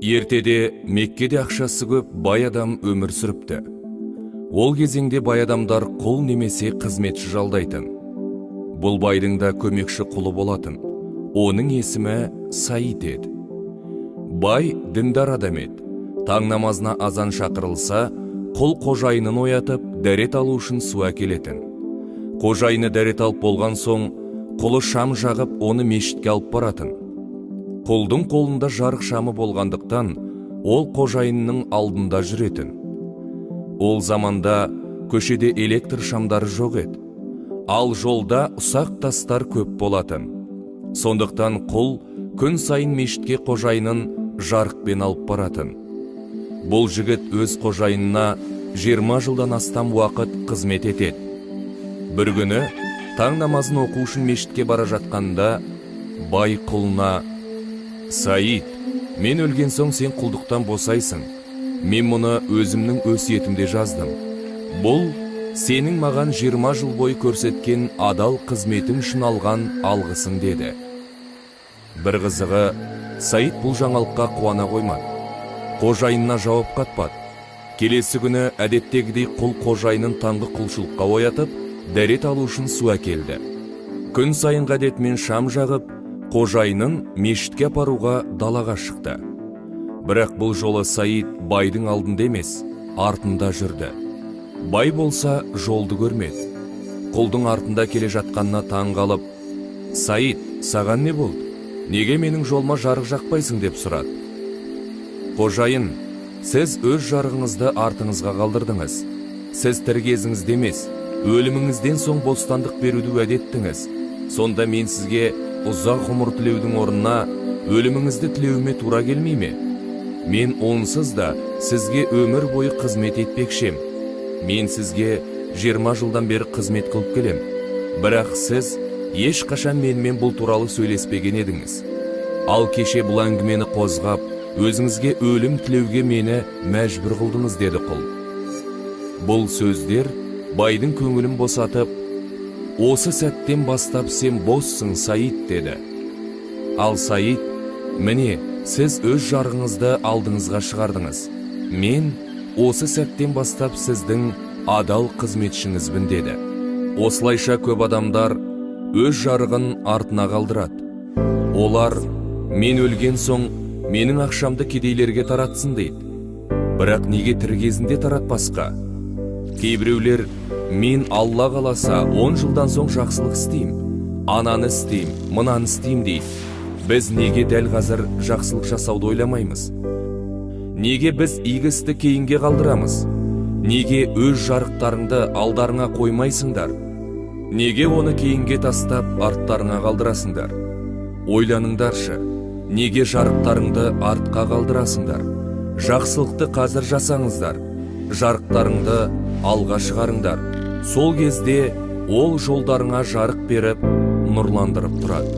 Ертеде Меккеде ақшасы көп бай адам өмір сүріпті. Ол кезеңде бай адамдар құл немесе қызметші жалдайтын. Бұл байдың да көмекші құлы болатын. Оның есімі Саид еді. Бай діндар адам еді. Таң намазына азан шақырылса, құл қожайынын оятып, дәрет алу үшін су әкелетін. Қожайыны дәрет алып болған соң, құлы шам жағып, оны мешітке алып баратын. Құлдың қолында жарық шамы болғандықтан, ол қожайынның алдында жүретін. Ол заманда көшеде электр шамдары жоқ еді. Ал жолда ұсақ тастар көп болатын. Сондықтан құл күн сайын мешітке қожайынын жарықпен алып баратын. Бұл жігіт өз қожайынына 20 жылдан астам уақыт қызмет етеді. Бір күні таң намазын оқу үшін мешітке бара жатқанда, бай құлына: «Саид, мен өлген соң сен құлдықтан босайсың. Мен мұны өзімнің өсиетімде жаздым. Бұл сенің маған 20 жыл бойы көрсеткен адал қызметің үшін алған алғысың», деді. Бір қызығы, Саид бұл жаңалыққа қуана қоймады. Қожайынына жауап қатпады. Келесі күні әдеттегідей құл қожайынын таңғы құлшылыққа оятып, дәрет алу үшін су әкелді. Күн сайын әдетімен шам жағып, қожайынын мешітке апаруға далаға шықты. Бірақ бұл жолы Саид байдың алдында емес, артында жүрді. Бай болса жолды көрмеді. Құлдың артында келе жатқанына таң қалып, «Саид, саған не болды? Неге менің жолыма жарық жақпайсың?» деп сұрады. «Қожайын, сіз өз жарығыңызды артыңызға қалдырдыңыз. Сіз тірі кезіңізде емес, өліміңізден соң бостандық беруді уәде еттіңіз. Сонда мен сізге ұзақ ғұмыр тілеудің орнына өліміңізді тілеуіме тура келмей ме? Мен онсыз да сізге өмір бойы қызмет етпекшім. Мен сізге 20 жылдан бері қызмет қылып келем. Бірақ сіз ешқашан менімен бұл туралы сөйлеспеген едіңіз. Ал кеше бұл әңгімені қозғап, өзіңізге өлім тілеуге мені мәжбүр қылдыңыз», деді құл. Бұл сөздер байдың көңілін босатып, «Осы сәттен бастап сен боссың, Саид», деді. Ал Саид: «Міне, сіз өз жарығыңызды алдыңызға шығардыңыз. Мен осы сәттен бастап сіздің адал қызметшіңізбін», деді. Осылайша көп адамдар өз жарығын артына қалдырады. Олар: «Мен өлген соң менің ақшамды кедейлерге таратсын», дейді. Бірақ неге тірі кезінде таратпасқа? Кейбіреулер: «Мен Алла қаласа 10 жылдан соң жақсылық істеймін, ананы істеймін, мынаны істеймін», дейді. Біз неге дәл қазір жақсылық жасауды ойламаймыз? Неге біз игі істі кейінге қалдырамыз? Неге өз жарықтарыңды алдарыңа қоймайсыңдар? Неге оны кейінге тастап арттарыңа қалдырасыңдар? Ойланыңдаршы, неге жарықтарыңды артқа қалдырасыңдар? Жақсылықты қазір жасаңыздар, жарықтарыңды алға шығарыңдар. Сол кезде ол жолдарыңа жарық беріп, нұрландырып тұрады.